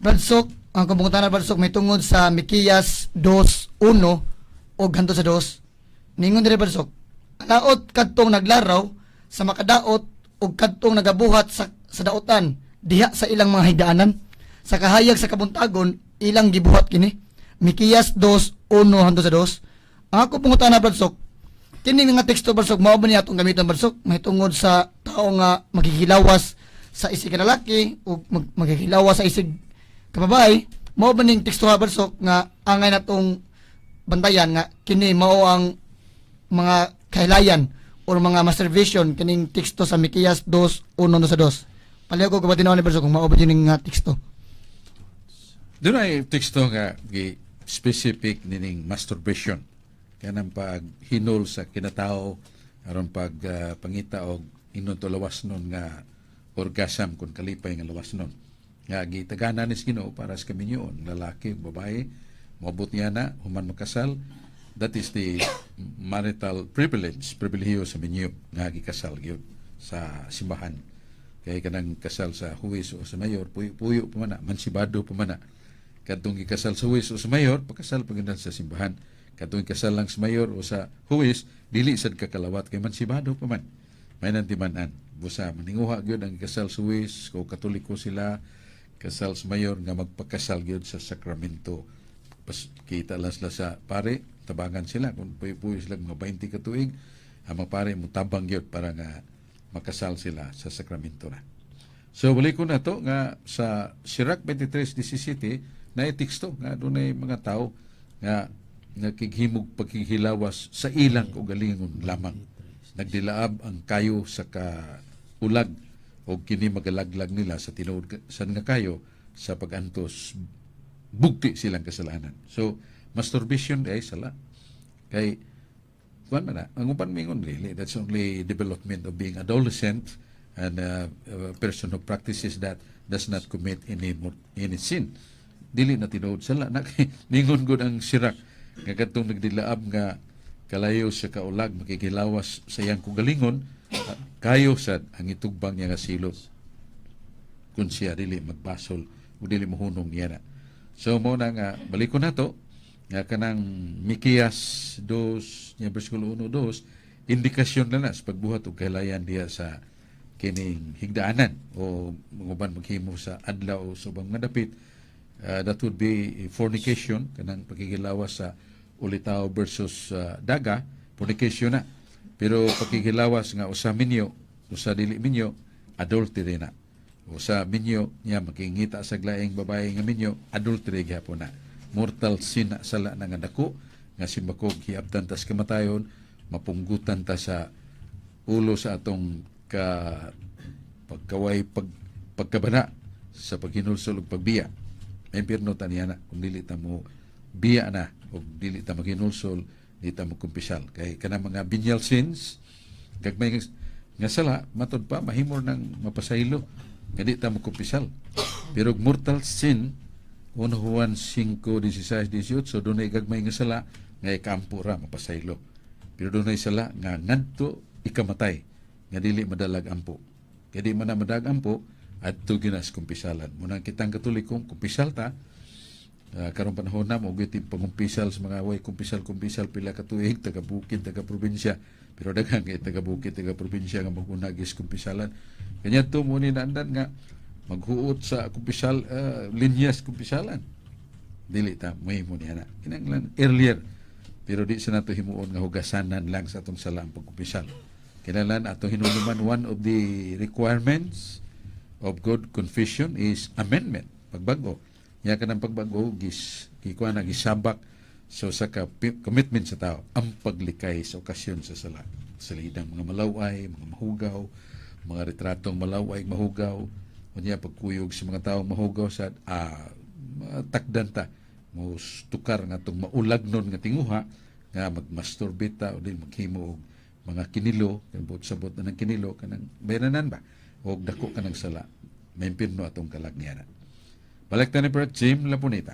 Brad Sok, ang pangutana, Brad Sok, mahitungod sa Mikeyas 2:1 o hangtod sa 2. Ningon diri, Brad Sok, "Alaot kadtong naglaraw sa makadaot ug kadtong nagabuhat sa daotan diha sa ilang mga higdaanan. Sa kahayag sa kabuntagon ilang gibuhat kini." Mikeyas 2:1 hangtod sa 2. Ang ako pangutana, Brad Sok, kini nga teksto, Brad Sok, mao ba niya atong gamiton, Brad Sok, mahitungod sa tao nga maghihilawas sa isig ka lalaki o maghihilawas sa isig kababae? Mao ba ning teksto ha, Brad Sok, nga angay natong bantayan nga kini mao ang mga kahilayan or mga masturbation, kining teksto sa Mikeyas 2:1 sa 2? Palihog ko kabatin ni, Brad Sok, kung mao ba ning nga teksto. Dunay teksto nga gi specific nining masturbation, kanang paghinol sa kinatao aron pag pangita og inon to lawas nun nga orgasm kon kalipay nga lawas nun nga gitagana ni Ginoo para sa kaminyoon, lalaki ug babae, moabot niya na human makasal. That is the marital privilege, pribilehiyo sa minyo nga gikasal gyud sa simbahan, kay kanang kasal sa huwes o sa mayor, puyo-puyo pa man na, mansibado pa man na. Kadtong gikasal sa huwes o sa mayor, pakasal pa gyud sa simbahan. Kadtong gikasal lang sa mayor o sa huwes, dili sad kakalawat kay mansibado pa man. May nantiman-an busa maninguha gyud ang gikasal sa huwes o Katoliko sila, kasal sa mayor, nga magpakasal gyud sa sakramento. Pas, kita lang sila sa pare, tabangan sila kung puyo-puyo sila mga 20 ka tuig, ang mga pare mutabang gyud para nga makasal sila sa sakramento na. So balik ko na to nga sa Sirach 23:17 na teksto nga dunay mga tao nga nakighimog paghihilawas sa ilang kaugalingon lamang. Nagdilaab ang kayo sa kaulag o kini magalaglag nila sa tinuod sa nga kayo sa pagantos bugti silang kasalanan. So masturbation ay sala. Kay kuan man na, ang uban mingon really, that's only development of being adolescent and a person who practices that does not commit any sin. Dili na tinuod sala. Na, ningon gud ang Sirach nga kadtong nagdilaab nga kalayo sa kaulag makikilawas sa iyang kugalingon, kayo sad ang itugbang niya nga silot kung siya dili magbasol o dili mohunong niya na. So mo na nga balikon nato nga kanang Mikeyas 2 nya bersikulo 1 2, indikasyon na na sa pagbuhat og kahilayan diha sa kining higdaanan o mga uban maghimo sa adlaw o sa ubang mga dapit. That would be fornication, kanang pagkikilawas sa ulitaw versus daga, fornication na. Pero pagkikilawas nga usa minyo, usa dili minyo, adultery na. Usa minyo niya makingita sa laing babae nga minyo, adultery gihapon na. Mortal sin na, sala na nga dako nga simbakog hiabtan tas kamatayon, mapunggutan ta sa ulo sa atong ka pagkaway pagkabana sa paghinulsol ug pagbiya. May impyerno ta niya na kung dili ta mo biya na o dili ta maghinulsol, dili ta mo kumpisal, kay kanang mga venial sins, gagmay nga sala, matod pa mahimor ng mapasaylo nga di ta mo kumpisal. Pero og mortal sin, 1 Juan 5, 16, 18, dunay gagmay nga sala nga ikampo ra mapasaylo, pero dunay sala nga ngadto ikamatay nga dili madalag ampo. Kay di man na madalag ampo, adto ginas kumpisalan. Munang kitang Katoliko, kumpisal ta. Karong panahon na mo gyud pangumpisal sa mga way kumpisal kumpisal pila ka tuig, taga bukid, taga probinsya, pero daghan kay taga bukid, taga probinsya nga maguna gis kumpisalan. Kanya to mo ni naandan nga maghuot sa kumpisal, linyas kumpisalan. Dili ta mahimo niya na kinahanglan earlier, pero di sa nato himuon nga hugasanan lang sa atong sala ang pagkumpisal. Kinahanglan atong hinuluman, one of the requirements of good confession is amendment, pagbago. Nya kanang pagbago gis gikuha na gisabak so sa ka commitment sa tao ang paglikay sa okasyon sa sala. Salidang mga malaway, mga mahugaw, mga retratong malaway, mahugaw, unya pagkuyog sa mga taong mahugaw sa takdan ta mo tukar nga atong maulagnon nga tinguha nga magmasturbate ta o di maghimo og mga kinilo, kanang sabot na ng kinilo, kanang bayranan ba og dako kanang sala, may impirno atong kalag niya na. Balik ta ni Brad Jim Lapunita.